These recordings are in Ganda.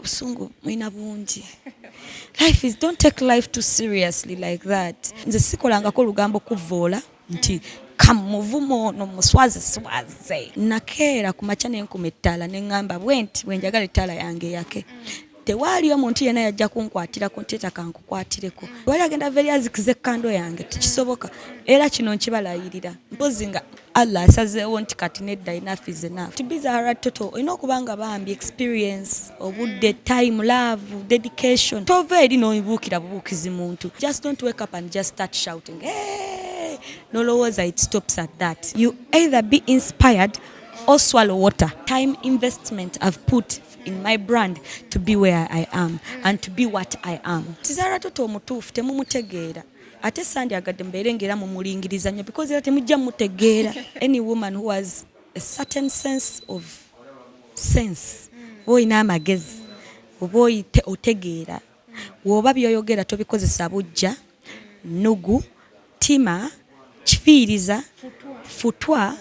Obusungu mulina bungi. Life is, don't take life too seriously like that. Nze sikolangako olugambo kuvvoola nti kamuvumo ono muswaze swaze. Nakeera ku makya nenkuma ettaala, neŋŋamba bwe nti bwe njagala ettaala yange eyake. Tewaaliyo muntu yenna yajja kunkwatirako nti etaka nkukwatireko. Wali agenda veri azikiza ekkando yange, tekisoboka. Era kino nkibalayirira, mpozi nga Allah asazeewo nti kati nedda, enough is enough. To be Zahara Toto olina okuba nga bambi experience, obudde, time, love, dedication. Tova eri n'obuukira bubuukizi muntu. Just don't wake up and just start shouting, "Hey!" Nolowooza it stops at that. You either be inspired or swallow water. Time investment I've put in my brand to be where I am and to be what I am. Zahara Toto omutuufu temumutegeera, ate sandyagadde mubeere ngaera mumulingiriza nnyo because era temujja mutegeera. Any woman who has a certain sense of sense, oba olina amagezi oba otegeera, bw'oba byoyogera tobikozesa bujja, nugu, tima, kifiiriza, futwa,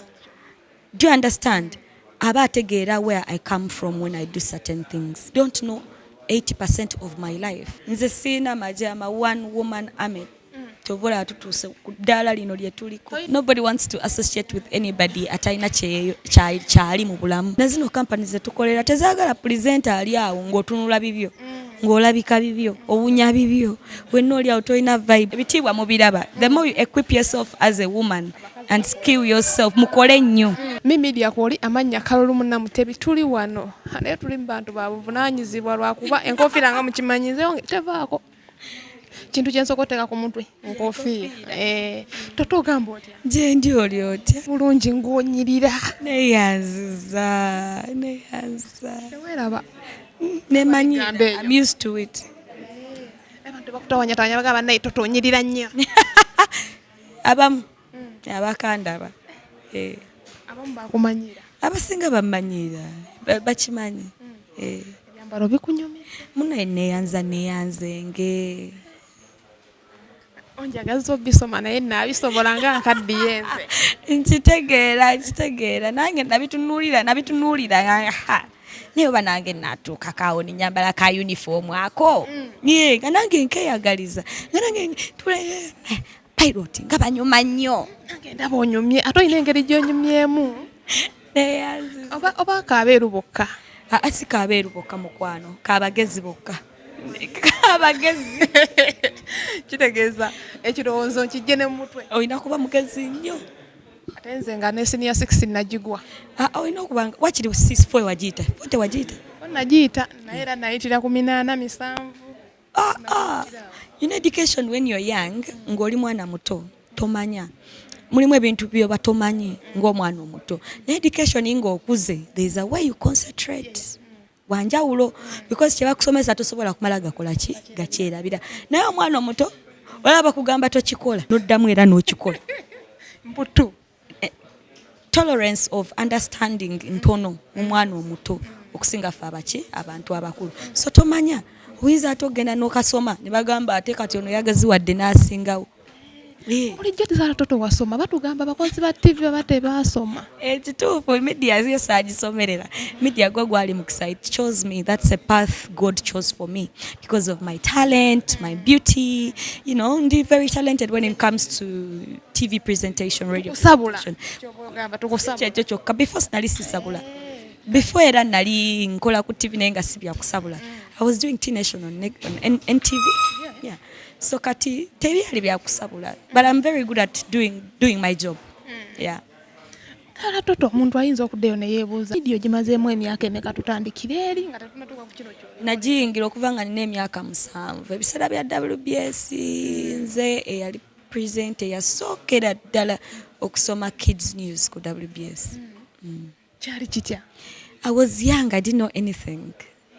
do you understand? Aba ategeera where I come from when I do certain things. Don't know 80% of my life. Nze siina magye, ama one woman army. Kyova olaba tutuuse ku ddaala lino lye tuliko. Nobody wants to associate with anybody atalina kyali mu bulamu. Na zino kampani zetukolera tezaagala presenter ali awo ng'otunula bibyo, ng'olabika bibyo, owunya bibyo, wenna oli awo tolina vibe. Ebitiibwa mubiraba. The more you equip yourself as a woman and skill yourself, mukole nnyo. Mimidia kwoli amannya Kalulu Munnamutebi. Tuli wano naye tuli mu bantu ba buvunaanyizibwa, lwakuba enkofiira nga mukimanyizeewo tevaako. Kintu kyensooka oteeka ku mutwe nkofiira. Toto, ogamba otya? Gye ndi, oli otya? Bulungi, ng'onyirira. Neyanziza, neyanziza. Teweeraba? Nemanyiira. Gambe eyo. I'm used to it. Abantu bakutawanyatawanya, bagamba naye Toto onyirira nnyo. Abamu abakandaba. Abamu bakumanyira. Abasinga bamanyiira, bakimanyi. Ebyambalo bikunyumira. Munaye, neyanza, neyanzenge. Onjagaza obisoma naye naabisobola nga nkaddiye nze. Nkitegeera, nkitegeera. Nange nabitunuulira, ha, naye oba nange natuukako awo nenyambala ka uniform ako. Ye, nga nange nkeyagaliza, nga nange tule pilot nga banyuma nnyo. Nange ndaba onyumye, ate olina engeri gy'onyumyemu. Neyanziza. Oba kaabeeru bokka? Aa, si kabeeru bokka, mukwano, kabagezi bokka, kabagezi. Kitegeeza ekirowoozo nkijje ne mu mutwe. Olina kuba mugezi nnyo. Ate nze nga ne senior six nagigwa. Aa, olina okuba nga wakiri six four wagiyita, four tewagiyita. O nagiyita, naye era nayitira ku 8, 7. Ah, ah. You know, education when you're young, ng'oli mwana muto, tomanya, mulimu ebintu byoba tomanyi ng'omwana omuto, naye education ng'okuze, there is a way you concentrate wanjawulo because kyebakusomesa tosobola kumala gakola ki, gakyerabira. Naye omwana omuto olaba bakugamba tokikola, noddamu era n'okikola. Mputu. Tolerance of understanding ntono mu mwana omuto okusinga ffe abaki, abantu abakulu. So tomanya, oyinza ate ogenda n'okasoma ne bagamba ate kati ono yagaziwadde n'asingawo. Bulijjo Zahara Toto wasoma? Batugamba abakozi ba TV baba tebaasoma. Ekituufu, media yo saagisomerera. Media gwe gwali mukisa. It chose me. That's a path God chose for me because of my talent, my beauty. Ndi very talented when it comes to TV presentation, radio Kusabula. presentation. Kyogamba tukusabula. Kyekyo kyokka. Before nali sisabula. Before era nali nkola ku TV naye nga si byakusabula. I was doing T Nation on NTV, yeah. So kati tebyali byakusabula, but I'm very good at doing my job, yeah. Zahara Toto, omuntu ayinza okuddayo ne yeebuuza, vidiyo gimazeemu emyaka emeka? Tutandikire eri nga tetunatuuka ku kino kyoli. Nagiyingira okuva nga nina emyaka 7, ebiseera bya WBS. Nze eyali presenter eyasookera ddala okusoma kids news ku WBS. Kyali kitya? I was young, I didn't know anything,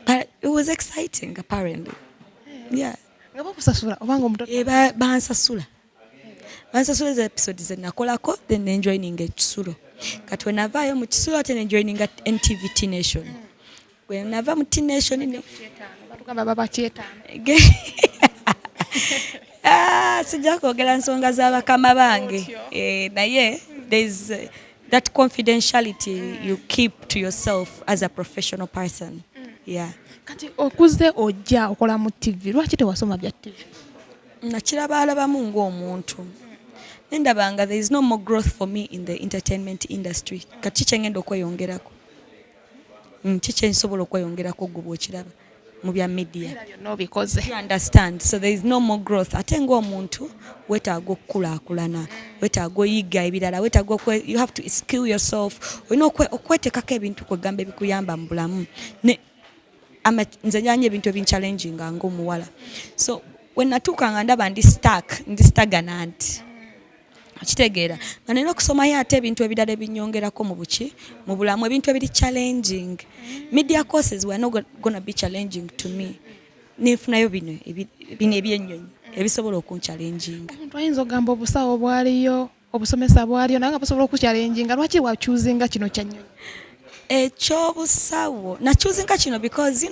but it was exciting apparently, yeah. Nga bakusasula obanga omuto? Bansasula, bansasula ezo episode ze nakolako, then nenjoininga ekisulo. Kati we navaayo mu kisulo, ate nenjoininga NTV T Nation. Bwe nava mu T Nation Batugamba baba kyetaano. Ah, sijja kwogera nsonga z'abakama bange. Otyo. Naye there's that confidentiality you keep to yourself as a professional person. Yeah. Kati okuze ojja okola mu TV, lwaki tewasoma bya TV? Nakirabaalabamu ng'omuntu, nendaba nga there is no more growth for me in the entertainment industry. Kati kikyengenda okweyongerako? Kikyensobola okweyongerako gwe bwokiraba mu bya media? Era byonna obikoze. You understand? So there is no more growth. Ate ng'omuntu weetaaga okukulaakulana, weetaaga oyiga ebirala, weetaaga you have to skill yourself. Olina okweteekako ebintu, kwegamba ebikuyamba mu bulamu. Nze njanya ebintu ebinchallenginga ng'omuwala. So we natuuka nga ndaba ndi stuck, ndi stagnant, okitegeera, nga nina okusomayo ate ebintu ebirala ebinyongerako mu buki, mu bulamu, ebintu ebiri challenging. Media courses were not gonna be challenging to me. Nenfunayo bino bino ebyennyonyi ebisobola okunchallenginga. Omuntu ayinza okugamba obusawo bwaliyo, obusomesa bwaliyo, naye nga busobola okuchallenginga, lwaki wachoosinga kino kya nnyonyi? Ekyobusawo nachoosinga kino because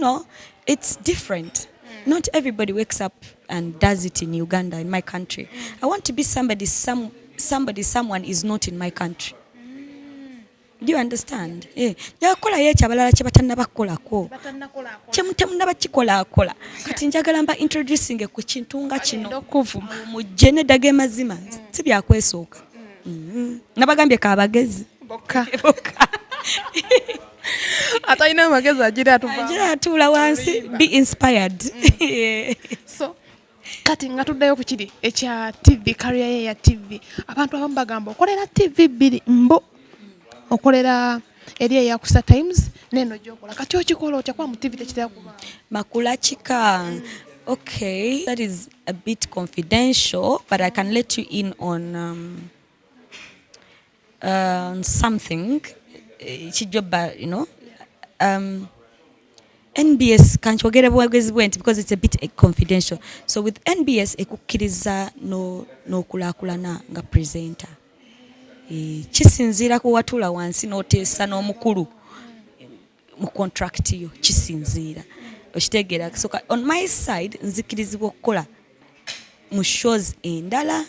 it's different. Not everybody wakes up and does it in Uganda, in my country. I want to be somebody, somebody someone is not in my country. Do you understand? Eh, njagala ekyo abalala kye batannaba kukolako, temunnaba kikolaakola. Kati njagala mba introducing ku kintu nga kino. Okuvuma. Mujje neddaga emazima si byakwesooka. Nabagambye kabagezi bokka. Bokka. Atalina amagezi agira atuva. Agira atuula wansi, be inspired. So kati nga tuddayo ku kiri ekya TV, career ye ya TV, abantu abamu bagamba okolera TV bbiri, mbu okolera eri eya Kusa Times neno gyokola. Kati okikola otya, kuba mu TV tekitera kuba? Makula kika. Okay, that is a bit confidential, but I can let you in on something. Kijoba, NBS, kankyogere bwogezi bwe nti because it's a bit confidential. So with NBS ekukkiriza no n'okulaakulana nga presenter. Kisinziira ku watuula wansi n'oteesa n'omukulu mu contract yo, kisinziira, okitegeera? So on my side nzikirizibwa okukola mu shows endala,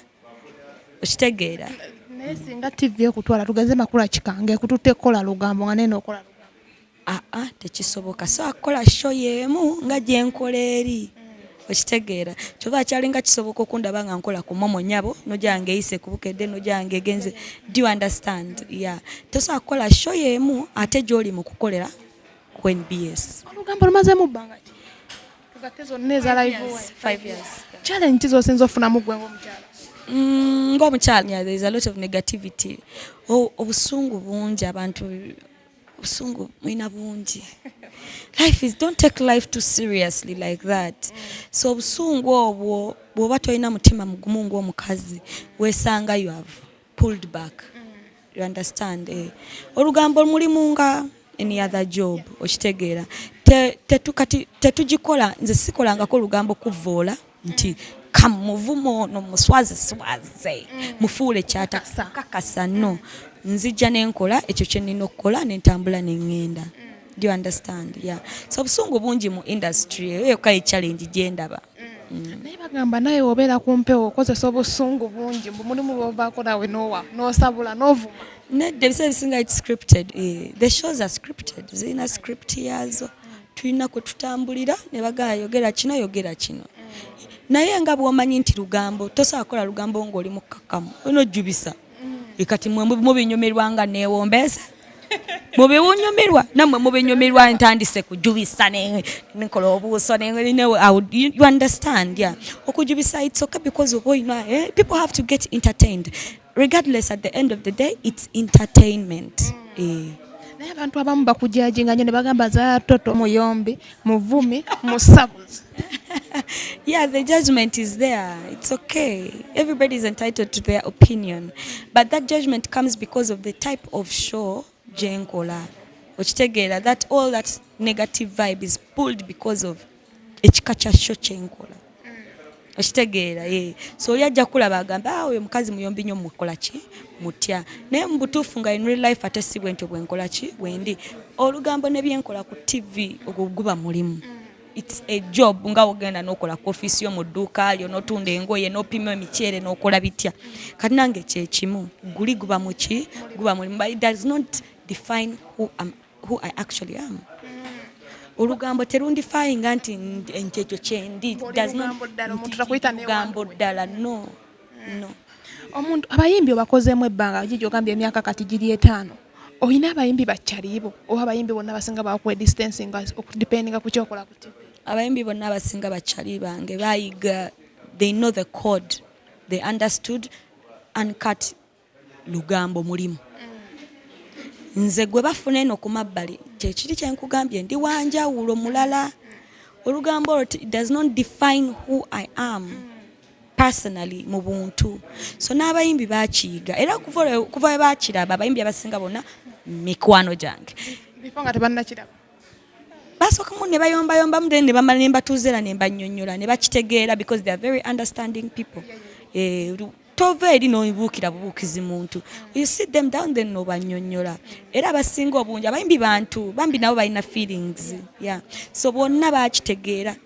okitegeera? Naye singa TV ekutwala, tugeze Makula Kikanga ekututte kukola lugambo nga nene okola lugambo? Aa, tekisoboka. So akola show y'emu nga gyenkola eri, okitegeera? Kyova kyalinga kisoboka okundaba nga nkola ku Momo Nyabo, nojanga eyise ku Bukedde, nojanga egenze. Do you understand? Yeah, tosobola kukola show y'emu ate gy'oli mu kukolera ku NBS. Olugambo lumazeemu bbanga ki, tugatte zonna eza live? 5 years. Challenge ki zosinza ofunamu gwe ng'omukyala? Ng'omukyala, yeah, there is a lot of negativity. Obusungu bungi, abantu obusungu mulina bungi. Life is, don't take life too seriously like that. So obusungu obwo bw'oba tolina mutima mugumu ng'omukazi, weesanga you have pulled back. You understand? Eh. Olugambo mulimu nga any other job, okitegeera? Kati tetugikola, nze sikolangako olugambo kuvoola nti kamuvumo ono muswaze swaze mufuule kyata kakasa. No, nzijja nenkola ekyo kye nnina okukola, nentambula neŋŋenda. Do you understand? Yeah, so obusungu bungi mu industry eyo yokka ye challenge gyendaba. Naye bagamba naye obeera ku mpewo okozesa obusungu bungi, mbu mulimu lwovaako nawe nowa n'osabula n'ovuma. Nedda, ebiseera ebisinga it's scripted. Eh, the shows are scripted, zirina script yaazo, tulina kwe tutambulira ne bagamba yogera kino, yogera kino. Naye nga bw'omanyi nti lugambo, tosobola kukola lugambo ng'oli mukkakkamu, olina ojjubisa. Kati mwe mubinyumirwa nga neewombeesa, mubiwunyumirwa nammwe mubinyumirwa, ntandise kujubisa nenkola obuuso you understand? Yeah, okujubisa it's okay because oba olina, eh, people have to get entertained regardless. At the end of the day it's entertainment, eh. Naye abantu abamu bakujudginga nnyo ne bagamba Zaya Toto muyombi, muvumi, musabuzi. Yeah, the judgment is there. It's okay. Everybody is entitled to their opinion. But that judgment comes because of the type of show gyenkola. Okitegeera that all that negative vibe is pulled because of ekika kya show kyenkola. Okitegeera? Ye. So oli ajja kulaba agambe, ah, oyo mukazi muyombi nnyo, mukola ki mutya. Naye mu butuufu nga in real life ate si bwe ntyo bwe nkola ki bwendi. Olugambo ne byenkola ku TV ogwo guba mulimu. It's a job nga ogenda n'okola ku ofiisi yo mu dduuka lyo, n'otunda engoye, n'opima emiceere, n'okola bitya. Kati nange kyekimu, guli guba muki, guba mulimu, but it does not define who I actually am. Olugambo terundifyinga nti nti ekyo kyendi. Ng'oli Does not- lugambo ddala, omuntu nti takuyita ne lugambo wantu we. ddala, no. Omuntu abayimbi obakozeemu ebbanga gigi, ogambye emyaka kati giri 5. Olina abayimbi bakyaliibo oba abayimbi bonna basinga bakuwa distance nga okudependinga ku kyokola ku TV? Abayimbi bonna abasinga bakyali bange, bayiga, they know the code, they understood Uncut lugambo mulimu. Nze gwe bafuna eno ku mabbali, kyekiri kyenkugambye, ndi wanjawulo mulala. Olugambo olwo it does not define who I am personally mu buntu. So n'abayimbi bakiyiga, era kuva we bakiraba, abayimbi abasinga bonna mikwano gyange. Bifo nga tebannakiraba. Basookamu ne bayombayombamu, then ne bamala ne mbatuuza era ne mbannyonnyola ne bakitegeera, because they are very understanding people. Tova eri n'obuukira bubuukizi muntu, you sit them down, then n'obannyonnyola. Era abasinga obungi abayimbi bantu bambi, nabo balina feelings, yeah. So bonna bakitegeera,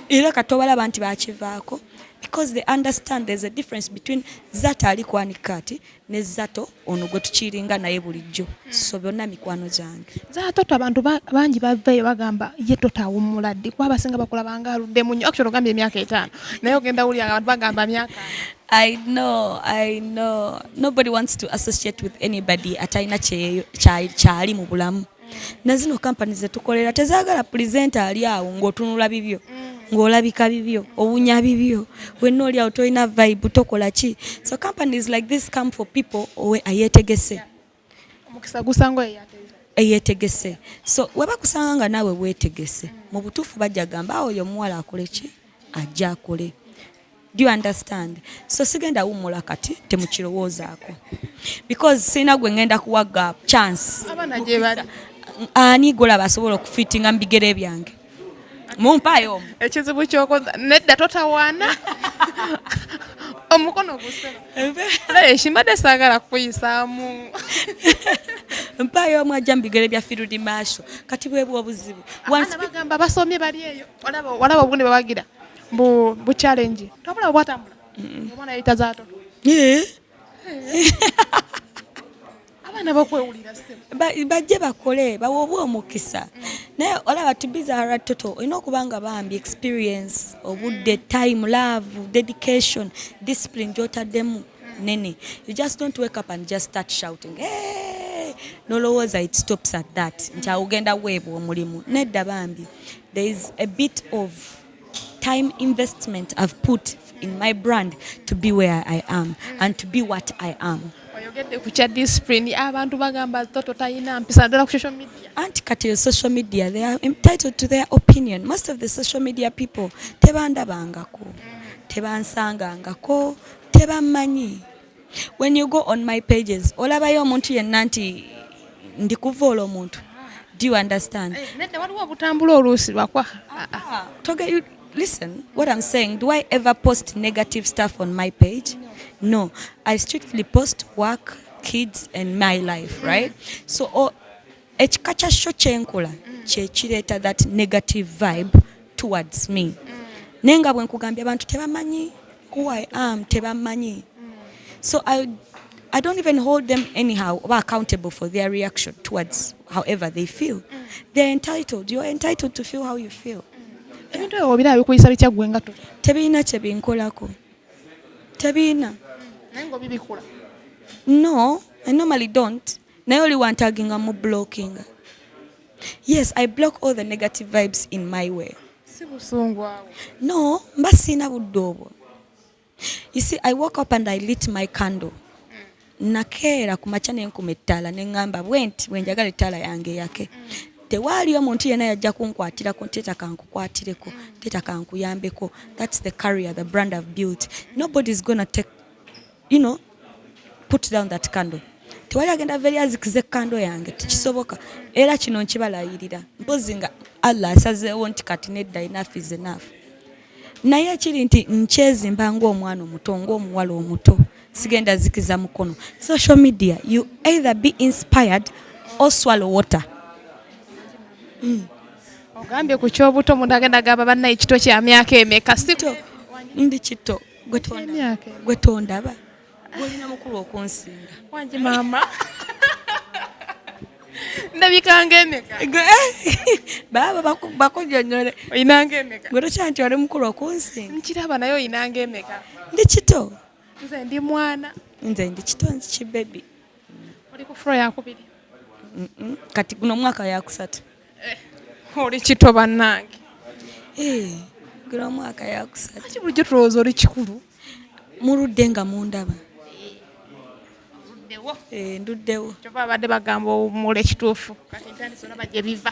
era kati obalaba nti bakivaako because they understand there's a difference between Zato ali ku Uncut ne Zato ono gwe tukiringa naye bulijjo. So byonna mikwano gyange. Zaatoto abantu bangi bavaeyo bagamba ye totawummula ddi, kuba abasinga bakulabanga aluddemu nnyo. Actually ogambye emyaka 5, naye ogenda wulira nga abantu bagamba myaka. I know, I know. Nobody wants to associate with anybody atalina kyali mu bulamu. Na zino companies zetukolera tezaagala presenter ali awo ng'otunula bibyo, ng'olabika bibyo, owunya bibyo, wenna oli awo tolina vibe, tokola ki. So companies like this come for people owe ayeetegese. Omukisa gusanga oyo yateeza. Eyeetegese. So we bakusanga nga naawe weetegese, mu butuufu bajja gamba awo oyo omuwala akole ki, ajja akole. Do you understand? So sigenda wummula kati, temukirowoozaako, because sirina gwe ngenda kuwa gap chance. Abaana gye bali. Ani golaba asobola okufiitinga mu bigere byange? Mumpaayo omu. Ekizibu kyokoza nedda, totawaana omukono gusema ekimbadde saagala kukuyisaamu. Mpaayo omu ajja mu bigere bya Field Marshal. Kati bwebwa obuzibu. Abaana bagamba basomye bali eyo, walaba obugundi babagira bu challenge, tobulaba bwatambula omwana yayita Zaatoto. Eh? Abaana bakwewulira ssebo. Bajje bakole, baweebwe omukisa. Naye olaba, to be Zahara Toto olina okuba nga bambi experience, obudde, time, love, dedication, discipline gy'otaddemu nene. You just don't wake up and just start shouting, "Hey!" Nolowooza it stops at that, nti awo ogenda weebwa omulimu. Nedda bambi, there is a bit of time investment I've put in my brand to be where I am and to be what I am. Oyogedde ku kya discipline, abantu bagamba Toto talina mpisa naddala ku social media. Anti kati yo social media, they are entitled to their opinion. Most of the social media people tebandabangako, tebansangangako, tebammanyi. When you go on my pages, olabayo omuntu yenna nti ndikuvoola omuntu? Do you understand? Eh, nedda, waliwo obutambula oluusi lwakwa. Ah, Toge, you, listen what I'm saying. Do I ever post negative stuff on my page? No. I strictly post work, kids, and my life, right? So, oh, ekika kya show kyenkola kyekireeta that negative vibe towards me. Naye nga bwe nkugambye, abantu tebamanyi who I am, tebamanyi. So I don't even hold them anyhow or accountable for their reaction towards however they feel. They're entitled. You're entitled to feel how you feel. Ebintu ebyo obiraba bikuyisa bitya gwe nga Toto? Tebirina kye binkolako, tebirina. Naye ng'obibikula. No, I normally don't. Naye oli wantaginga mu blockinga. Yes, I block all the negative vibes in my way. Si busungu awo? No, mba siina budde obwo. You see, I woke up and I lit my candle. Nakeera ku makya nenkuma ettaala, neŋŋamba bwe nti bwe njagala ettaala yange eyake. Tewaaliyo muntu yenna yajja kunkwatirako, nteeta kankukwatireko, nteeta kankuyambeko. That's the career, the brand I've built. Nobody's gonna take, put down that candle. Tewali agenda veri azikiza ekando yange, tekisoboka. Era kino nkibalayirira, mpozi nga Allah asazeewo nti kati nedda, enough is enough. Naye ekiri nti nkyezimba ng'omwana omuto, ng'omuwala omuto, sigenda zikiza mukono. Social media, you either be inspired or swallow water. Ogambye ku kyobuto, omuntu agenda gamba bannaye kito kya myaka emeka si? Kito, ndi kito. Gwe tondaba. Emyaka emeka? Gwe tondaba, gwolina mukulu okunsinga. Wangi maama. Ndabika ng'emeka? Baaba bakunyonyole. Oyina ng'emeka? Gwe tokya nti oli mukulu okunsinga. Nkiraba, naye oyina ng'emeka? Ndi kito. Nze ndi mwana. Nze ndi kito, nzi kibebi. Oli ku floor yakubiri? Kati guno omwaka yakusatu. Oli kito bannange. Eh, guno omwaka yakusatu. Lwaki bulijjo tulowooza oli kikulu? Muludde nga mundaba. Eh, nduddewo. Kyova abadde bagamba owummula ekituufu, kati ntandise olaba gye biva.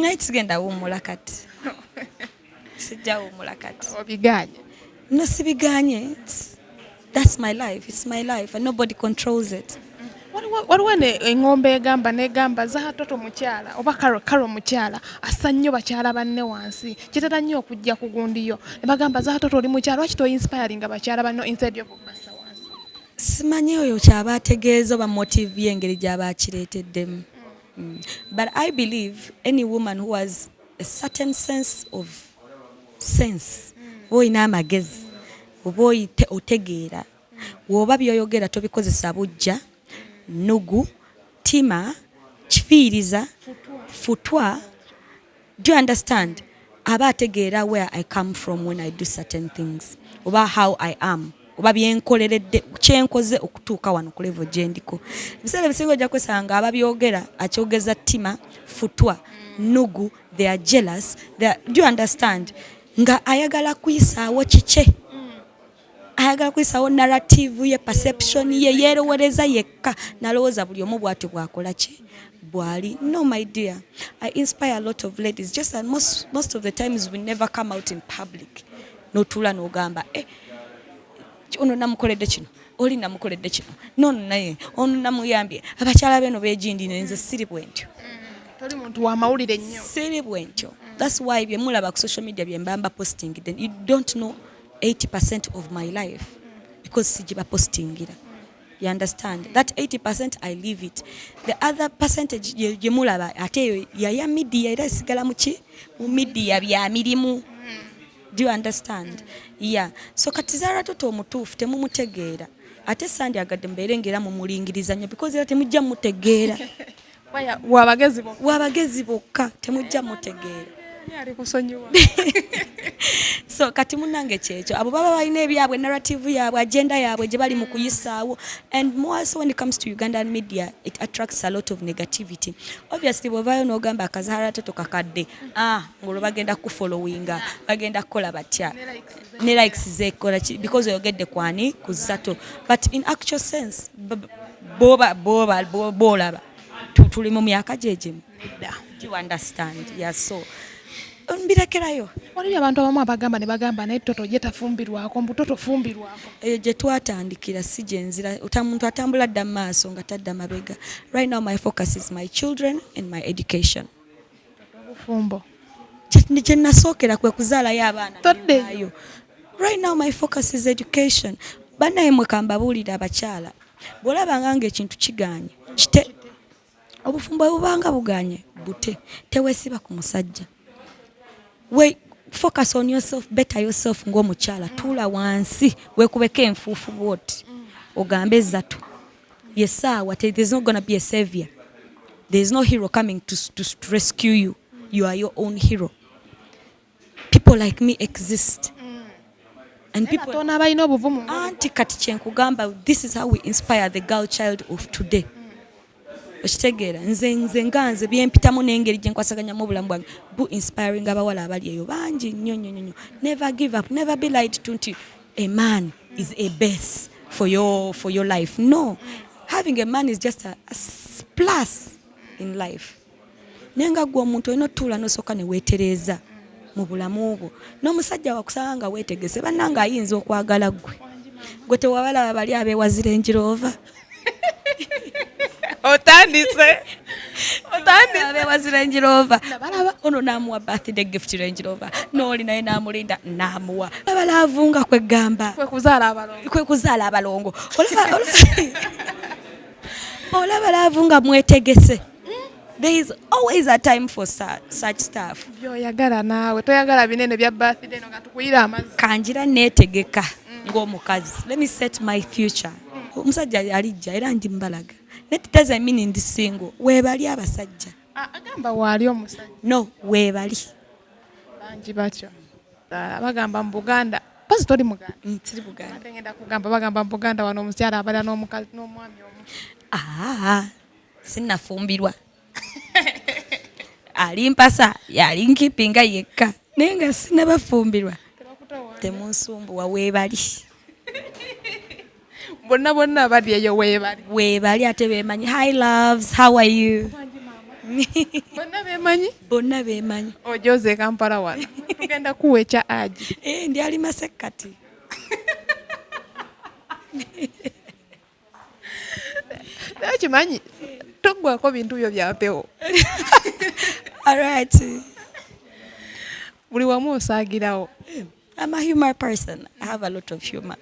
Naye sigenda wummula kati, sijja wummula kati. Obiganye? No, sibiganye. That's my life, it's my life and nobody controls it. Waliwo eŋŋombe egamba negamba Zahara Toto mukyala oba Karo mukyala assa nnyo bakyala banne wansi, kitera nnyo okujja ku gundiyo ne bagamba, Zahara Toto oli mukyala, lwaki toinspiringa bakyala banno instead of okubassa wansi? Simanyi oyo kyaba ategeeza oba motive y'engeri gy'aba akireeteddemu. But I believe any woman who has a certain sense of sense, oba olina amagezi oba otegeera, bw'oba by'oyogera tobikozesa bujja, nnugu, tima, kifiiriza, futwa, do you understand, aba ategeera where I come from when I do certain things oba how I am oba byenkoleredde, kyenkoze okutuuka wano ku level gye ndiko. Ebiseera ebisinga ojja kwesanga ababyogera akyogeza ttima, futwa, nnugu, they are jealous, do you understand, nga ayagala kuyisaawo kike, ayagala kuyisaawo narrative ye, perception ye, yeerowereza yekka nalowooza buli omu bw'atyo bw'akola ki bw'ali. No, my dear, I inspire a lot of ladies, just that most of the times we never come out in public n'otuula n'ogamba, eh, ono namukoledde kino, oli namukoledde kino, nono naye ono namuyambye, abakyala beno begindi. Nze siri bwe ntyo. Toli muntu wa mawulire nnyo. Siri bwe ntyo. That's why bye mulaba ku social media bye mbamba posting, then you don't know 80% of my life because sigiba postingira. You understand? That 80% I leave it. The other percentage gye mulaba ate eyo yaya media, era esigala muki mu media bya mirimu. Do you understand? Yeah. So kati Zahara Toto omutuufu temumutegeera, ate sandyagadde mubeere ngaera mumulingiriza nnyo because era temujja mutegeera. Wabagezi bokka. Wabagezi bokka, temujja mutegeera. Ani ali kusonyiwa? So kati munange kyekyo, abo baba balina ebyabwe, narrative yaabwe, agenda yaabwe gye bali mu kuyisaawo. And more so when it comes to Ugandan media, it attracts a lot of negativity. Obviously bwovaayo n'ogamba akazahara Toto kakadde, ah, ngolwo bagenda kufollowinga, bagenda kukola batya ne likes zekola ki because oyogedde kwani ku Zato. But in actual sense, boba boba bolaba tuli mu myaka gyegimu. Do you understand? Yeah, so mbirekerayo. Waliyo abantu abamu abagamba ne bagamba naye Toto ye tafumbirwako, mbu Toto fumbirwako. Eyo gye twatandikira si gye nzira. Muntu atambula dda mu maaso nga tadda mabega. Right now my focus is my children and my education. Obufumbo? Gye nasookera kwe kuzaalayo abaana. Toddeyo. Nemaayo. Right now my focus is education. Bannaye mwe kambabuulira, abakyala, bw'olabanga nga ekintu kiganye, kite. Obufumbo bwe bubanga buganye, bute, teweesiba ku musajja. We focus on yourself, better yourself. Ng'omukyala tuula wansi weekubeko enfuufu bwoti ogambe Zato yesaawa. There's not gonna be a savior, there's no hero coming to rescue you. You are your own hero. People like me exist and people Batono abalina obuvumu. Anti kati kyenkugamba, this is how we inspire the girl child of today. Okitegeera? Nze nga nze byempitamu n'engeri gye nkwasaganyamu obulamu bwange bu inspiring abawala abali eyo bangi nnyo nnyo nnyo. Never give up, never be lied to nti a man is a base for your life. No, having a man is just a plus in life. Naye nga gwe omuntu olina otutuula n'osooka ne weetereeza mu bulamu bwo, n'omusajja wakusanga nga weetegese, bannange ayinza okwagala ggwe. Gwe tewabalaba bali abeewazira enjiroova? Otandise, otandise. Abeewazira enjiroova. Nabalaba. Ono n'amuwa birthday gift Range Rover, n'oli naye n'amulinda n'amuwa abalaavu nga kwegamba kwe kuzaala abalongo. Kwe kuzaala abalongo. Olaba love nga mwetegese, there is always a time for such stuff. Byoyagala naawe toyagala binene bya birthday no nga tukuyira amazzi. Kanjira neetegeka ng'omukazi, let me set my future. Omusajja alijja era ndi mbalaga. That doesn't mean ndi single. Weebali abasajja. Agamba waali omusajja. No, weebali. Bangi batyo. Bagamba mu Buganda. Mpozzi toli Muganda? Siri Buganda. Ate ngenda kugamba bagamba mu Buganda wano omukyala abeera n'omukazi n'omwami omu. Ah, sinnafumbirwa. Alimpasa yalinkipinga yekka naye nga sinnabafumbirwa. Temunsumbuwa weebali. Bonna bonna abali eyo weebali. Weebali ate beemanyi. Hi loves, how are you? Bonna beemanyi? Bonna beemanyi. Ojoze Kampala wano. Tugenda kuwa ekya Aji. Ndi ali masekkati. Naye okimanyi toggwako bintu byo bya mpewo. All right. Buli wamu osaagirawo. I'm a humor person. I have a lot of humor.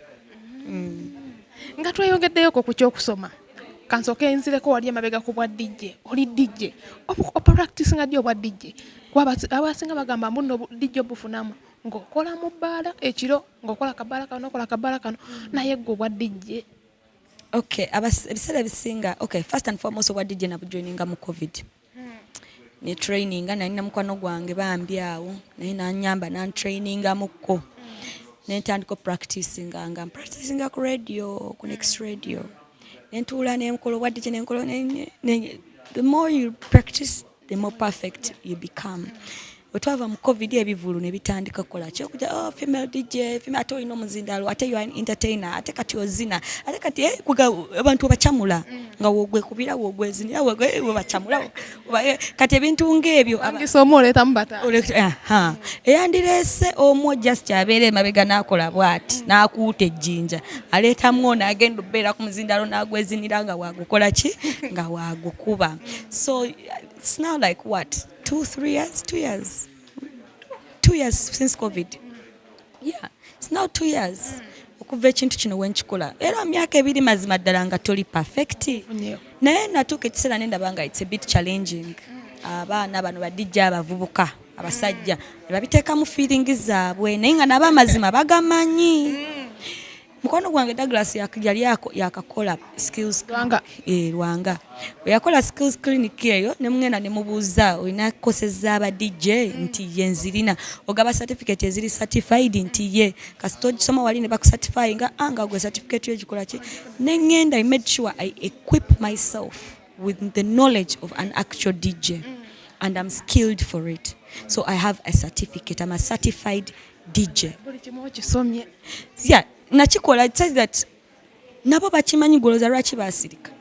Nga tweyongeddeyoko ku ky'okusoma. Kansooke nzireko wali emabega ku bwa DJ. Oli DJ. Opracticinga ddi obwa DJ? Kuba abasinga bagamba mbu nno DJ obufunamu ng'okola mu bbaala ekiro, ng'okola kabaala kano, n'okola kabaala kano, naye ggwe obwa DJ. Okay, ebiseera ebisinga, okay, first and foremost obwa DJ nabujoininga mu COVID. Ne traininga nalina mukwano gwange bambi awo, naye n'annyamba n'antrainingamukko. Ne ntandika opracticinga nga mpracticinga ku radio, ku Next Radio. Ne ntuula ne nkola obwa DJ ne nkola ne the more you practice, the more perfect you become. Bwe twava mu COVID ebivvulu ne bitandika kukola ki okujja, oh, female DJ, female, ate olina omuzindaalo, ate you are an entertainer, ate kati ozina, ate kati kuga abantu obacamula nga wogwekubira, wogwezinira, webacamula, kati ebintu ng'ebyo Pangisa omu oleetamu bataano. Aha. Eyandireese omu just abeera emabega n'akola bw'ati, n'akuuta ejjinja, aleetamu ono agenda okubeera ku muzindaalo n'agwezinira nga bw'agukola ki, nga bw'agukuba. So it's now like what, 2, 3 years, 2 years, 2 years since COVID. Yeah, it's now 2 years. Okuva ekintu kino we nkikola. Era myaka ebiri mazima ddala nga toli perfect. Naye natuuka ekiseera ne ndaba nga it's a bit challenging. Abaana bano ba DJ abavubuka, abasajja, ne babiteekamu feeling zaabwe, naye nga nabo amazima bagamanyi. Mukwano gwange Douglas yali yakakola skills Lwanga. Lwanga. Bwe yakola skills clinic eyo ne mugenda ne mubuuza olina courses z'aba DJ nti ye nzirina, ogaba certificate eziri certified nti ye, kasita ogisoma wali ne bakucertifyinga, nga gwe certificate yo gikola ki. Ne ŋŋenda, I made sure I equip myself with the knowledge of an actual DJ and I'm skilled for it. So I have a certificate. I'm a certified DJ. Buli kimu okisomye. Yeah, nakikola, it says that nabo bakimanyi goloza lwaki baasirika.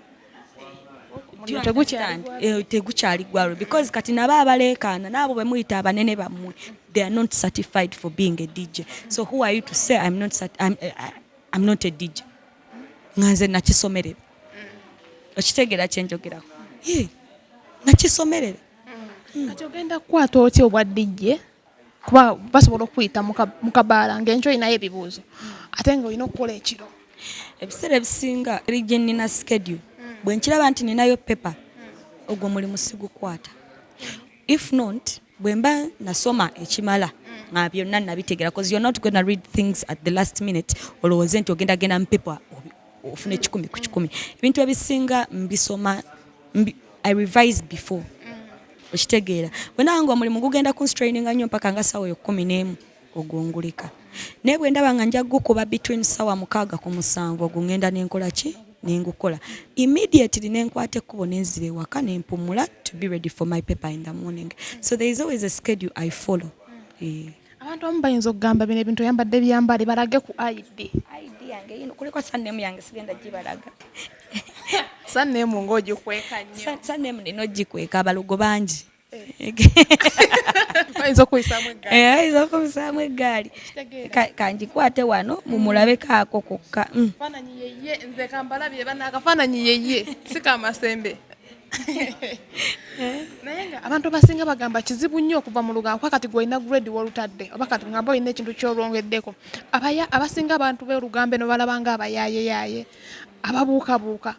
Tegukyali gwalwo because kati nabo abaleekaana n'abo be muyita abanene bammwe, they are not certified for being a DJ. So who are you to say I'm not I'm not a DJ? Nga nze nakisomerera. Okitegeera kye njogerako? Ye, nakisomerera. Kati ogenda kukwata otya obwa DJ? Kuba basobola okuyita mu kabaala ng'enkyo olinayo ebibuuzo ate ng'olina okukola ekiro. Ebiseera ebisinga eri gye nnina schedule, bwe nkiraba nti ninayo paper, ogwo mulimu sigukwata. If not, bwe mba nasoma ekimala nga byonna nabitegeera, because you're not gonna read things at the last minute olowooze nti ogenda genda mu paper ofune 100 ku 100. Ebintu ebisinga mbisoma, I revise before. Okitegeera. Bwe ndaba nga omulimu gugenda kunstraininga nnyo mpaka nga ssaawa eyo 11 ogwongulika. Naye bwe ndaba nga nja gukuba between ssaawa 6 ku 7 ogwo ngenda ne nkola ki? Ne ngukola. Immediately ne nkwata ekkubo ne nzira ewaka ne mpumula to be ready for my paper in the morning. So there is always a schedule I follow. Abantu abamu bayinza okugamba bino ebintu oyambadde byambale balage ku ID. ID yange yino kuliko surname yange sigenda gibalaga. Surname ng'ogikweka nnyo. Surname nina ogikweka, abalogo bangi. Bayinza okuyisaamu eggaali. Bayinza okuyisaamu eggaali. Kitegeera. Kangikwate wano mumulabeko ako kokka. Faananyi yeye, nze kambalabye bana akafaananyi yeye, si kamasembe. Naye nga abantu abasinga bagamba kizibu nnyo okuva mu lugambo, kuba kati gwe olina grade w'olutadde, oba kati ngamba olina ekintu ky'olwongeddeko. Abasinga abantu b'olugambo eno balaba nga abayaayeeyaaye, ababuukabuuka.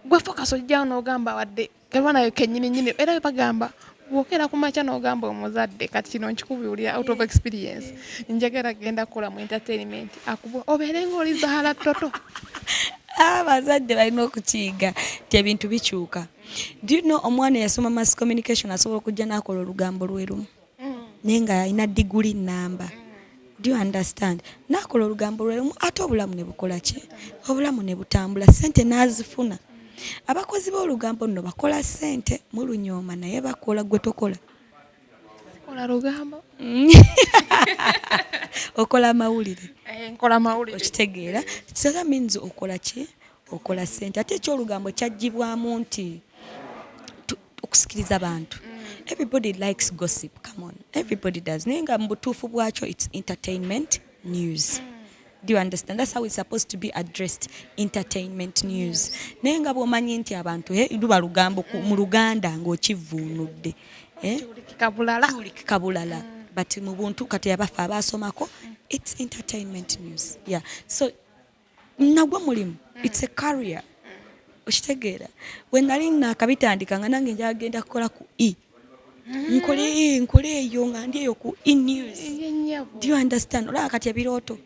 Gwe focus ojjawo n'ogamba wadde kerwa nayo kennyini nnyini, era bagamba bw'okeera ku makya n'ogamba omuzadde kati kino nkikubuulira out of experience, njagala genda kukola mu entertainment, akuba obeere ng'oli Zahara Toto. Abazadde balina okukiyiga nti ebintu bikyuka. Do you know omwana eyasoma mass communication asobola okujja n'akola olugambo lwerumu naye nga alina diguli namba? Do you understand? N'akola olugambo lwerumu ate obulamu ne bukola ki? Obulamu ne butambula, ssente n'azifuna. Abakozi b'olugambo nno bakola ssente, mulunyooma naye bakola. Gwe tokola? Kola lugambo. Okola amawulire. Eh, nkola mawulire. Okitegeera? So that means okola ki? Okola ssente. Ate ekyolugambo kyaggyibwamu nti okusikiriza abantu. Everybody likes gossip, come on, everybody does. Naye nga mu butuufu bwakyo it's entertainment news. Do you understand? That's how it's supposed to be addressed, entertainment news. Naye nga bw'omanyi nti abantu luba lugambo mu Luganda ng'okivvuunudde, eh? Kiwulikika bulala. Kiwulikika bulala, but mu buntu kati abaffe abaasomako, it's entertainment news. Yeah, so nagwo mulimu, it's a career. Okitegeera? We nali naakabitandika nga nange njagenda kukola ku E, nkole nkole eyo nga ndi eyo ku E News. Yennyabo. Do you understand? Olaba kati ebirooto.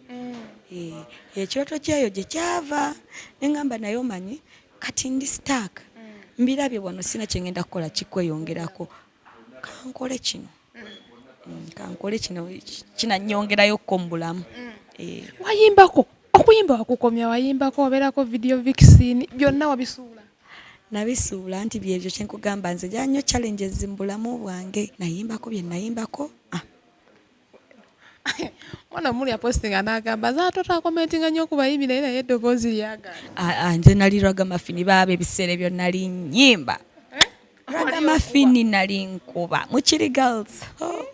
Eh, ekirooto kyeyo gye kyava neŋŋamba, naye omanyi kati ndi stuck, mbirabye wano, sina kyengenda kukola kikweyongerako, kankole kino. Kankole kino kinanyongerayokko mu bulamu. Eh. Wayimbako, okuyimba wakukomya? Wayimbako, wabeerako video vixen, byonna wabisuula? Nabisuula nti byebyo kyenkugamba, nze njala nnyo challenges mu bulamu bwange. Nayimbako bye nayimbako, ah. Mwana omuli apostinga n'agamba zaata otakomentinga nnyo ku bayimbi, naye naye eddoboozi lyagaana. Ah, ah, nze nali ragamuffin baaba, ebiseera ebyo nali nyimba ragamuffin, nali nkuba mukiri girls. Oh,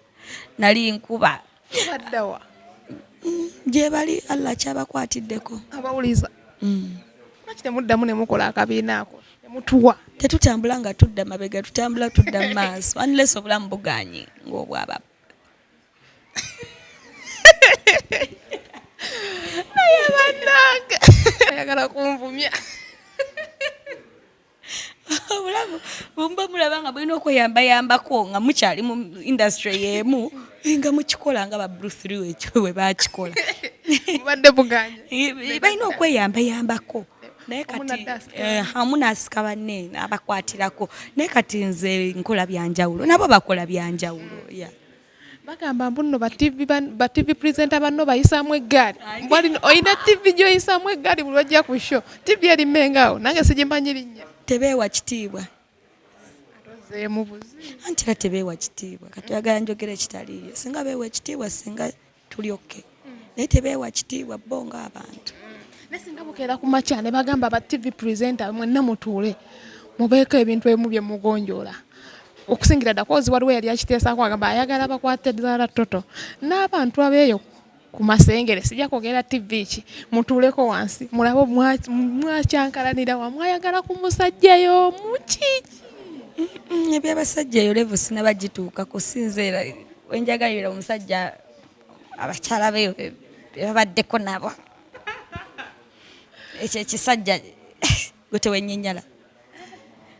nali nkuba. Baddawa? Gye bali, Allah kyabakwatiddeko. Abawuliza. Lwaki temuddamu ne mukola akabiina ako ne mutuwa? Tetutambula nga tudda mabega, tutambula tudda mu maaso, unless obulamu buganye ng'obwaba. Naye bannange, ayagala kunvumya. Obulamu bumba mulaba nga mulina okweyambayambako nga mukyali mu industry y'emu, nga mukikola nga ba Bruce Lee ekyo bwe bakikola. Mubadde buganye. Balina okweyambayambako, naye kati Omu amu n'asika banne n'abakwatirako, naye kati nze nkola byanjawulo, nabo bakola byanjawulo, yeah. Bagamba mbu nno ba TV presenter banno bayisaamu eggaali. Bwali olina TV gy'oyisaamu eggaali buli lwojja ku show. TV eri Mmengo awo, nange sigimanyi linnya. Tebeewa kitiibwa. Ozeemu buzi. Anti era tebeewa kitiibwa, kati oyagala njogera ekitaliiyo? Singa beewa ekitiibwa, singa tuli okay, naye tebeewa kitiibwa bo ng'abantu. Naye singa bukeera ku makya ne bagamba ba TV presenter mwenna mutuule mubeeko ebintu ebimu bye mugonjoola, okusingira dda kozi waliwo eyali akiteesaako, agamba ayagala bakwate Zahara Toto n'abantu abeeyo ku Masengere, sijja kwogera TV ki, mutuuleko wansi mulabe mwakyankalanira wa, mwayagala ku musajja y'omu kiki? Ebyabasajja eyo level sinabagituukako, sinze era wenjagalira omusajja abakyala beyo bebabaddeko nabo. Ekyo ekisajja gwe tewenyinyala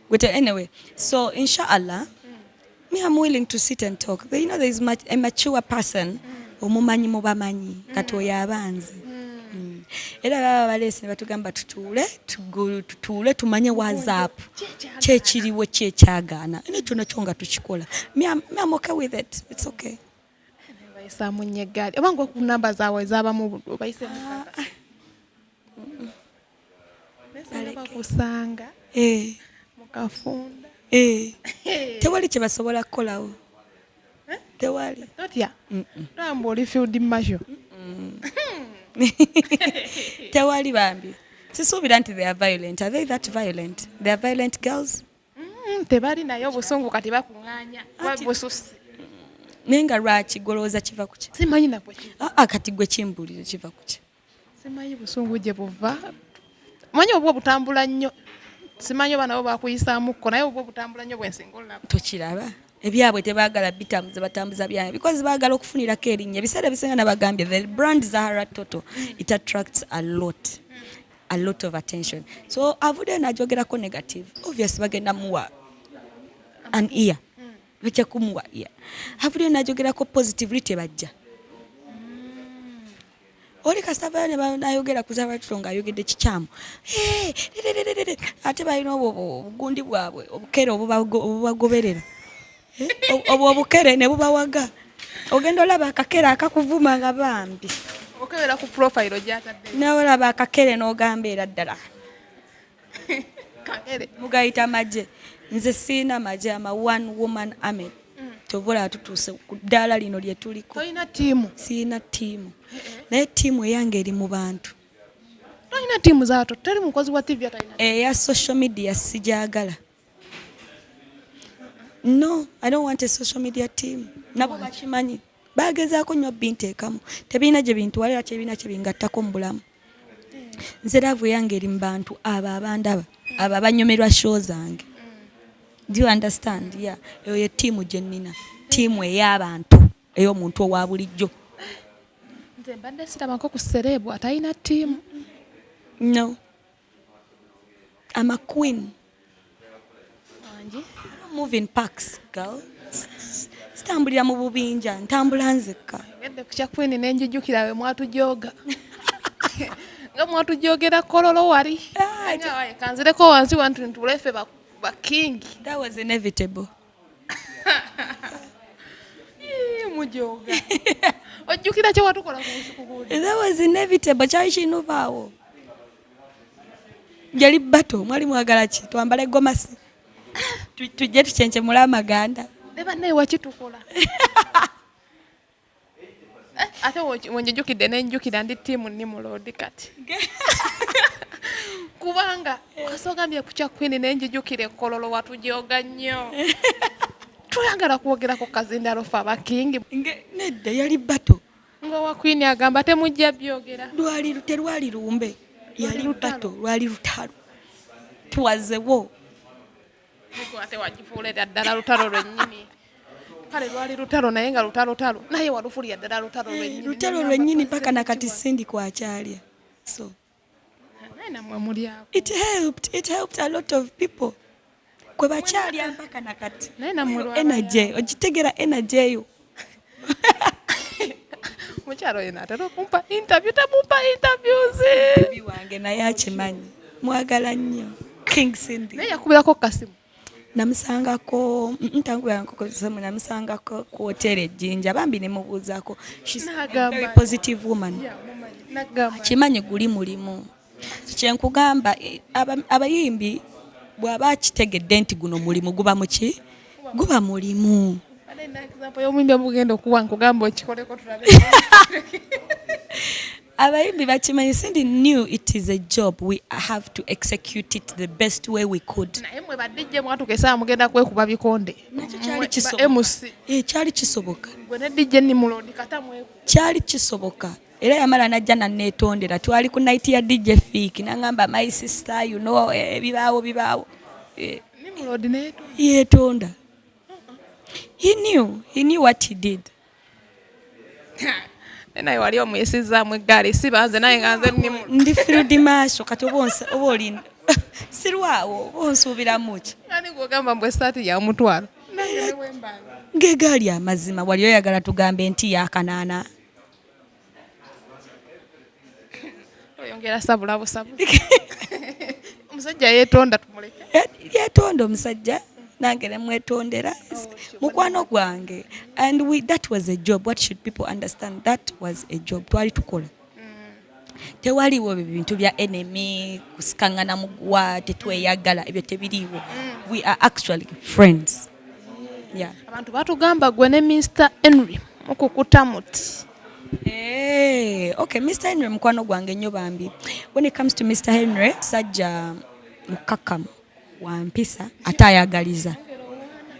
gwe te. Anyway, so inshallah, me, I'm willing to sit and talk. You know, there is much, a mature person omumanyi mubamanyi, kati oyo abanze. Era baba baleese ne batugamba tutuule, tutuule tumanye WhatsApp kyekiriwo, kyekyagaana nekyo nakyo nga tukikola. Me, I'm okay with it, it's okay. Bayisaamu nnyo eggaali oba nga ku namba zaabwe ezabamu obayiseemu? Naye bakusanga mukafunda. Eh. Tewali kye basobola kukolawo, tewali. Totya tamba oli field marshal. Tewali bambi, sisuubira nti they are violent. Are they that violent? They are violent girls? Tebali, naye obusungu kati bakuŋŋaanya bususse. Naye nga lwaki golowooza kiva ku ki? Simanyi nakwe kiva. Ah, ah, kati gwe kimbuulire, kiva ku ki? Simanyi busungu gye buva, manyi obwo butambula nnyo, simanyi oba nabo bakuyisaamuko, naye obwo butambula nnyo bwensinga olaba. Tokiraba ebyabwe tebaagala bitambuza, batambuza byabwe because baagala okufunirako erinnya. Ebiseera ebisinga nabagambye the brand Zahara Toto, it attracts a lot of attention, so avuddeyo n'ajogerako negative, obvious bagenda muwa an ear, bajja kumuwa ear. Avuddeyo n'ajogerako positively, tebajja. Oli kasitavayo ne nayogera ku zabatro ng'ayogedde kikyamu, eh, ate balina obwo obugundi bwabwe, obukere obubagoberera, eh, obwo obukere ne bubawaga. Ogenda olaba akakere akakuvuma nga bambi. Okebera ku profile gyatadde. Naolaba akakere n'ogamba era ddala. Kakere. Mugayita magye. Nze siina magye, ama one woman army. Kyova olaba tutuuse ku ddaala lino lye tuliko. Tolina ttiimu? Siina ttiimu, naye ttiimu eyange eri mu bantu. Tolina ttiimu zaato? Teri mukozi wa TV atalina. Eya social media sijagala. No, I don't want a social media team. Nabo bakimanyi, bagezaako nnyo binteekamu, tebirina gye bintwalira, tebirina kye bingattako mu bulamu. Nze love eyange eri mu bantu abo abandaba, abo abanyomerwa show zange. Do you understand? Yeah, eyo ye ttiimu gye nnina, ttiimu ey'abantu, ey'omuntu owa bulijjo. Nze mbadde sirabako ku celeb atalina ttiimu. No, I'm a queen. Wangi? I don't move in packs, girl. Sitambulira mu bubinja, ntambula nzekka. Ngedde ku kya queen nenjijukira we mwatujooga nga mwatujogera Kololo wali. Ah, Nga kanzireko wansi wantu ntulefe bakingi. That was inevitable. Mujooga, ojjukira kye watukola ku busiku buli? That was inevitable, kyali kinubaawo. Yali bato, mwali mwagala ki? Twambale gomasi, tujje tucyenkyemule amaganda? Ne bannaye wakitukola. Eh, ate wenjijukidde nenjukira ndi ttiimu Nimrod kati, kubanga kasogambye ku kya queen nenjijukira ekololo watujooga nnyo. Tuyagala kwogerako kazindalo fe abakingi. Nedda, yali bato. Nga wa queen agamba temujja byogera. Lwali terwali lumbe, yali lutalo. Bato, lwali lutalo, twazewo. Ego, ate wagifuulira ddala lutalo lwennyini. Kale lwali lutalo, naye nga lutalo naye walufuulira ddala lutalo lwennyini. Lutalo lwennyini, paka nakati Cindy kwakyalya, so Naye nammwe mulyako. It helped a lot of people kwe bakyalya mpaka nakati. Naye nammwe lwaba. Energy, ogitegera energy eyo? Mukyalo yena atera okumpa interview, temumpa interviews. Bi wange naye akimanyi, mwagala nnyo King Cindy. Naye yakubirako kasimu? Namusangako, ntanguyankokozemu, namusangako ku hoteri ejjinja bambi nemubuuzaako. She's a N'agamba very positive woman. Nagamba Akimanyi guli mulimu. Kyenkugamba, abayimbi bw'aba akitegedde nti guno mulimu, guba muki, guba mulimu. Example y'omuyimbi omugenda okuwa, nkugamba okikoleko tulabe. Abayimbi bakimanyi. Cindy knew it is a job, we have to execute it the best way we could. Naye mwe ba DJ mwatuka esaawa mugenda kwekuba bikonde. Nakyo kyali Mwe, ba kisoboka. MC. Eh, kyali kisoboka. Gwe ne DJ Nimrod kata mweku. Kyali kisoboka, era yamala najja naneetondera. Twali ku night ya DJ Fik, nangamba, "My sister, you know, bibaawo bibaawo." Nimrod neyetonda? Yeetonda. He knew what he did. Naye wali omuyisizaamu eggaali, si banze, naye nga nze Nimrod. Ndi field marshal kati, oba oli sirwawo, oba onsuubiramu ki? Ani gwogamba mbu essaati ya mutwalo, nange ne wembanga. Ng'egaali amazima wali oyagala tugambe nti yakanaana. Oyongera sabula busabu. Omusajja yeetonda, tumuleke. Eh, yeetonda omusajja, nange nemwetondera, mukwano gwange. And that was a job. What should people understand, that was a job twali tukola. Tewaliwo ebyo bintu bya enemy, kusikaŋŋana muguwa, tetweyagala, ebyo tebiriiwo. We are actually friends, yeah. Abantu batugamba gwe ne Mr Henry mukukuta muti. Hey, okay, Mr Henry mukwano gwange nnyo bambi. When it comes to Mr Henry, sajja mukakkamu, wa mpisa, ate ayagaliza.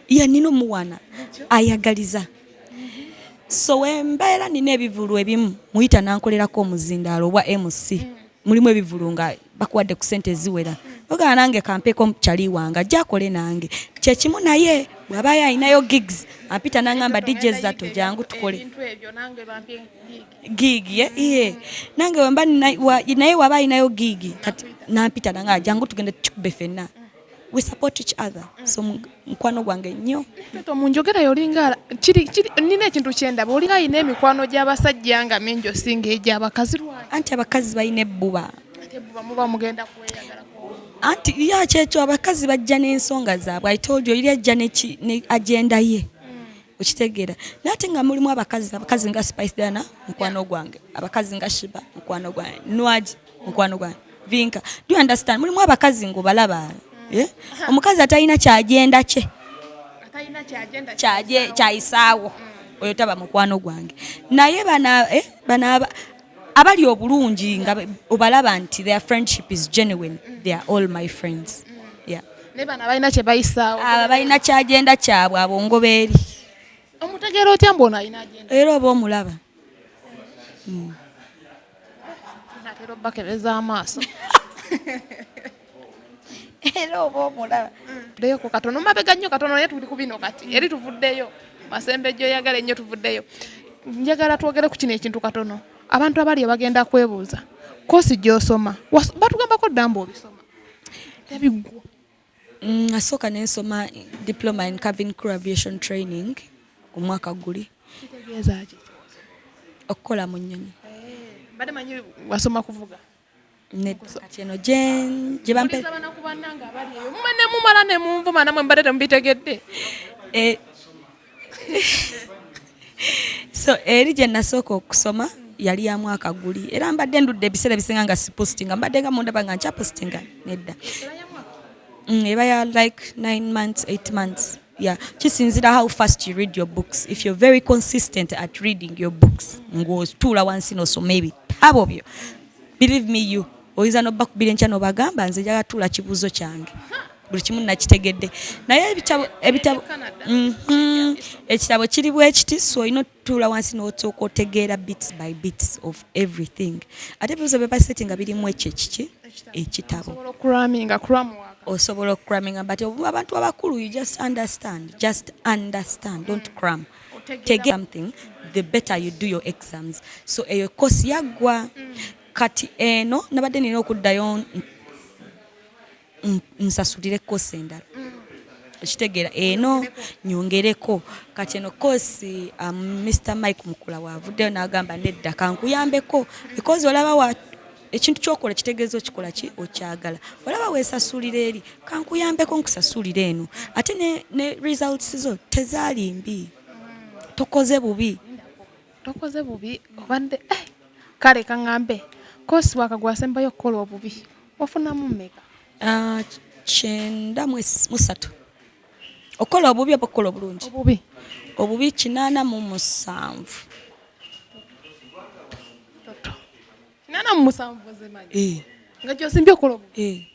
Ya, nina omuwana ayagaliza. So wembeera nina ebivulu ebimu muyita nankolerako omuzindaalo obwa MC. Mulimu ebivulu nga bakuwadde ku ssente eziwera. Ogala nange kampeeko kyali wange ajja akole nange. Kyekimu naye bw'abayo alinayo gigs ampita n'aŋŋamba, "DJ Zato, jangu tukole." Ebintu ebyo nange bampye gig. Gig ye nange wemba naye waba alinayo gig kati nampita nanga, "Jangu tugende tukube ffenna." We support each other. So mukwano gwange nnyo. Toto, mu njogera yolinga kiri nina ekintu kyendaba, olinga alina emikwano gy'abasajja nga mingi osinga egy'abakazi. Lwaki? Anti abakazi balina ebbuba. Ate ebbuba muba mugenda kweyagalako. Anti ya kyekyo, abakazi bajja n'ensonga zaabwe. I told you, eri ajja ne agenda ye, okitegeera? Naye ate nga mulimu abakazi nga Spice Diana, mukwano gwange, abakazi nga Sheebah, mukwano gwange, Nwagi, mukwano gwange, Vinka. Do you understand? Mulimu abakazi ng'obalaba, eh? Omukazi atalina kyagenda kye atalina kyagenda kyayisaawo, oyo taba mukwano gwange. Naye bana, bana abali obulungi nga obalaba nti their friendship is genuine, they are all my friends, yeah. Naye bano abalina kye bayisaawo. Abo balina kyagenda kyabwe, abo ngoba eri. Omutegeera otya mbu ono alina agenda? Era oba omulaba. Natera obbakebeza amaaso. Era oba omulaba. Tuddeyoko katono mabega nnyo katono, naye tuli ku bino kati eri tuvuddeyo masembe gyoyagala ennyo, tuvuddeyo. Njagala twogere ku kino ekintu katono. Abantu abali bagenda kwebuuza course gy'osoma. Batugambako ddamba obisoma tebiggwa. Nasooka nensoma diploma in cabin crew aviation training omwaka guli. Kitegeeza ki? Okukola mu nnyonyi. Mbadde manyi wasoma kuvuga. Nedda, kati eno gye bampe. Muliza banaku bannange abali eyo muba ne mumala ne munvuma, namwe mbadde temubitegedde. So eri gye nasooka okusoma yali ya mwaka guli, era mbadde ndudde ebiseera ebisinga nga sipostinga, mbadde nga mundaba nga nkyapostinga, nedda. Eba ya like 9 months, 8 months, yeah. Kisinzira how fast you read your books. If you're very consistent at reading your books, ng'otuula wansi n'osoma ebitabo byo, believe me, you oyinza n'obakubira enkya n'obagamba, "Nze njagala tuula kibuuzo kyange, buli kimu nakitegedde." Naye ebitabo ekitabo kiri bwe kiti, so olina otutuula wansi n'osooka otegeera bits by bits of everything. Ate ebibuuzo bye basetinga birimu ekyo ekiki ekitabo. Osobola okucramminga cram waka. Osobola okucramminga, but abantu abakulu, you just understand, just understand, don't cram. Tege something, the better you do your exams. So eyo course yaggwa. Kati eno nabadde nina okuddayo nsasulire course endala, ekitegeera eno nyongereko. Kati eno course, Mr Mike Mukula waavuddeyo n'agamba, "Nedda, kankuyambeko, because olaba wa ekintu kyokola kitegeeza okikola ki okyagala, olaba weesasulira eri, kankuyambeko nkusasulira eno." Ate ne results zo tezaali mbi, tokoze bubi. Tokoze bubi, obadde kale kaŋŋambe course waka gwasembayo okukola obubi wafunamu mmeka? 93. Okukola obubi oba okukola obulungi? Obubi. Obubi 87. Toto, 87 ozimanyi? Eh. Nga gyosimbye okukola obubi? Eh.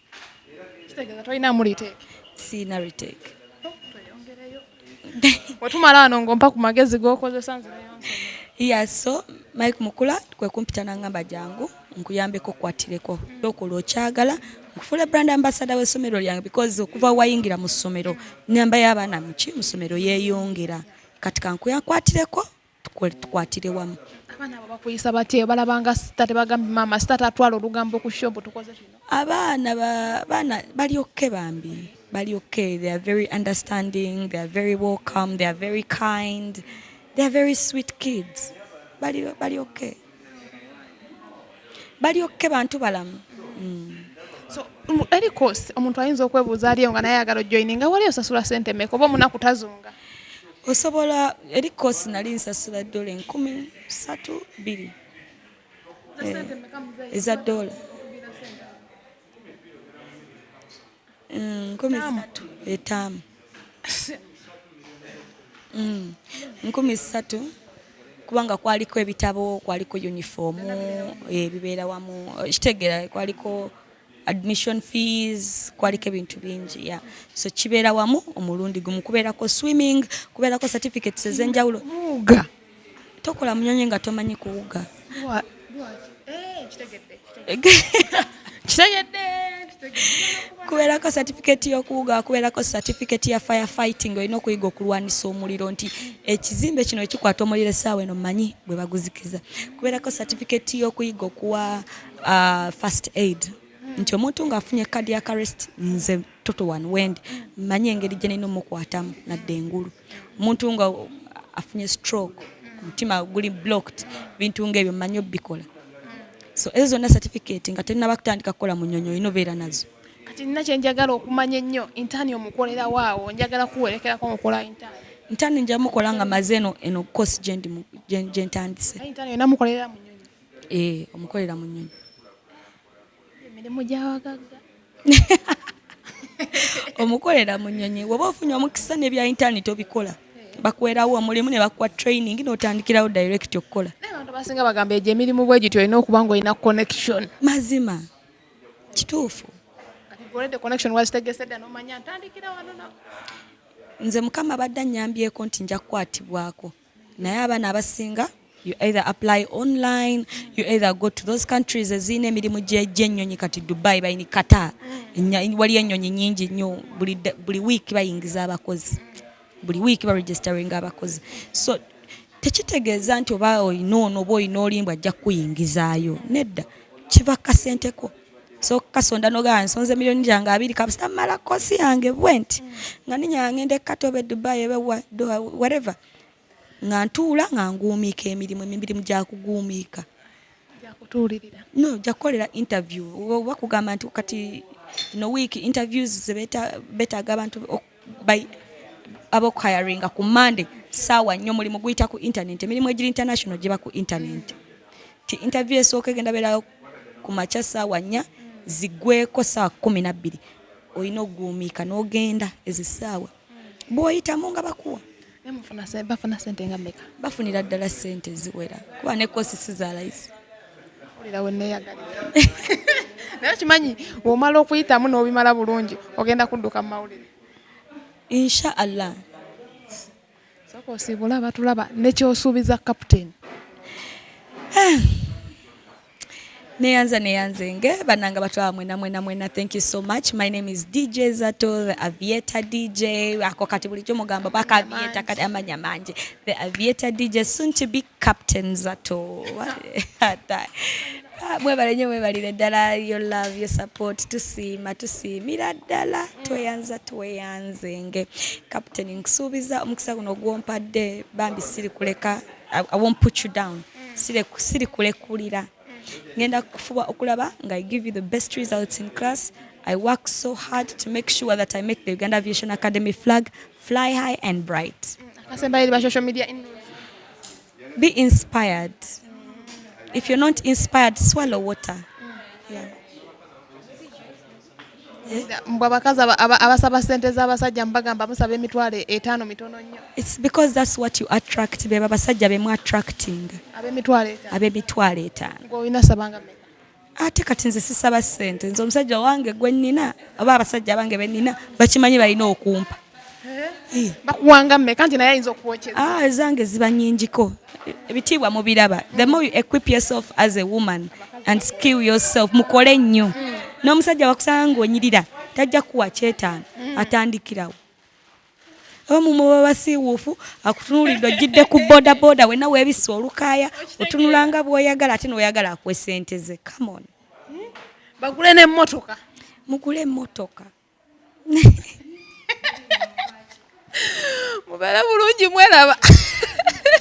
Kitegeeza tolinamu retake? Siina retake. Tweyongereyo, wetumala wano ng'ompa ku magezi g'okozesa nzireyo nsome. Yeah, so Mike Mukula kwe kumpita n'angamba, "Jangu nkuyambeko, okwatireko okola okyagala, nkufuula brand ambassador w'essomero lyange, because okuva wayingira mu ssomero namba y'abaana muki mu ssomero yeeyongera. Kati kankuyakwatireko, tukwatire wamu." Abaana abo bakuyisa batya? Balabanga star, tebagambye, "Maama star tatwala olugambo ku show tukoze kino"? Abaana bali okay, bambi bali okay. They are very understanding, they are very welcome, they are very kind, they are very sweet kids. Bali okay, bali okay, bantu balamu. So eri course omuntu ayinza okwebuuza aliyo nga naye ayagala ojoininga, wali osasula sente meka oba omunaku tazunga? Osobola. Eri course nali nsasula dola 3200. Eza dola 3000 etaamu, 3000, kubanga kwaliko ebitabo, kwaliko uniform, ebibeera wamu, kitegeera, kwaliko admission fees, kwaliko ebintu bingi, yeah. So kibeera wamu omulundi gumu, kubeerako swimming, kubeerako certificates ez'enjawulo. Kuwuga? Tokola munyonyi nga tomanyi kuwuga. Eh, kitegedde, kitegedde. Kubeerako certificate y'okuwuga, kubeerako certificate ya fire fighting, olina okuyiga okulwanisa omuliro, nti ekizimbe kino ekikwata omuliro essaawa eno mmanyi bwe baguzikiza. Kubeerako certificate y'okuyiga okuwa first aid, nti omuntu ng'afunye cardiac arrest nze total one wendi mmanyi engeri gye nina omukwatamu nadde engulu. Omuntu nga afunye stroke, omutima guli blocked, bintu ngaebyo mmanyi obikola. So ezo zonna certificate nga tennaba kutandika kukola mu nnyonyi olina obeera nazo. Kati nina kyenjagala okumanya ennyo, intern omukolera waawo? Njagala kuwerekerako mukola intern. Intern nja mukola nga maze eno course gye ntandise. Intern yonna mukolera mu nnyonyi? Eh, omukolera mu nnyonyi. Emirimu gy'abagagga. Omukolera mu nnyonyi. Woba ofunye omukisa n'ebya intern tobikola, bakuwerawo omulimu ne bakuwa training n'otandikirawo direct okukola. Naye abantu abasinga bagamba egyo emirimu bwe gityo olina okuba ng'olina connection. Mazima kituufu. Kati already connection wazitegese dda n'omanya ntandikira wano na Nze Mukama abadde annyambyeko nti nja kukwatibwako, naye abaana abasinga, you either apply online, you either go to those countries ezirina emirimu gy'ennyonyi. Kati Dubai balina, Qatar, waliyo ennyonyi nyingi nnyo. Buli wiiki bayingiza abakozi, buli wiiki baregisteringa abakozi. So tekitegeeza nti oba olina ono oba olina olimbwa ajja kukuyingizaayo. Nedda, kiva kasenteko. So kasonda nogamba nsonze miliyoni gyange 20, kabisa mala course yange bwe nti nga ninya ngenda e Qatar oba e Dubai oba Doha, whatever, nga ntuula nga nguumiika emirimu. Emirimu gyakuguumiika. Gyakutuulirira. No, jakukolera interview. Bakugamba nti kati no week interviews betaaga abantu abokuhiringa ku Monday saawa nnyo. Mulimu guyita ku internet, emirimu egiri international giba ku internet. Ti interview esooka egenda beerayo ku makya saawa 4, ziggweko saawa 12. Olina okuguumiika n'ogenda ezo essaawa, bw'oyitamu nga bakuwa. Naye bafuna sente nga mmeka? Bafunira ddala sente ziwera, kuba ne course si za layisi. Owulira we neeyagalira. Naye okimanyi bw'omala okuyitamu n'obimala bulungi ogenda kudduka mu mawulire. Insha Allah. Sooka osiibule abatulaba nekyosuubiza captain. Neyanza, neyanzenge bananga batwala mwena mwena mwena. Thank you so much. My name is DJ Zato, the Aviator DJ. Ako kati bulijjo mugamba baka Aviator, kati amanya mangi. The Aviator DJ, soon to be Captain Zato. Ah, mwebale nnyo, mwebalire ddala your love, your support. Tusiima, tusiimira ddala, tweyanza, tweyanzenge. Captain, nkusuubiza omukisa guno gwompadde, bambi siri kuleka. I won't put you down. Siri kulekulira. Ngenda kufuba okulaba nga I give you the best results in class. I work so hard to make sure that I make the Uganda Aviation Academy flag fly high and bright. Akasembayo eri ba social media influencers. Be inspired. If you're not inspired, swallow water, yeah. Mbwe abakazi abasaba sente z'abasajja mbagamba musaba 50,000 mitono nnyo. It's because that's what you attract. Beba basajja bemu attracting. Ab'emitwalo 5. Ab'emitwalo 5. Gwe olina sabanga mmeka? Ate kati nze sisaba ssente. Nze omusajja wange gwe nnina oba abasajja bange be nnina bakimanyi balina okumpa. Eh. Bakuwanga mmeka nti naye ayinza okwokyeza? Ah, ezange ziba nnyingiko. Ebitiibwa mubiraba. The more you equip yourself as a woman and skill yourself, mukole nnyo, n'omusajja wakusanga ng'onyirira tajja kuwa kyetaano, atandikirawo. Abamu muba basiiwuufu, akutunuulidde ojjidde ku boda boda, wenna weebisse olukaaya, otunula nga bw'oyagala, ate n'oyagala akuwe sente ze. Come on. Bagule n'emmotoka. Mugule emmotoka. Mubeere bulungi, mweraba.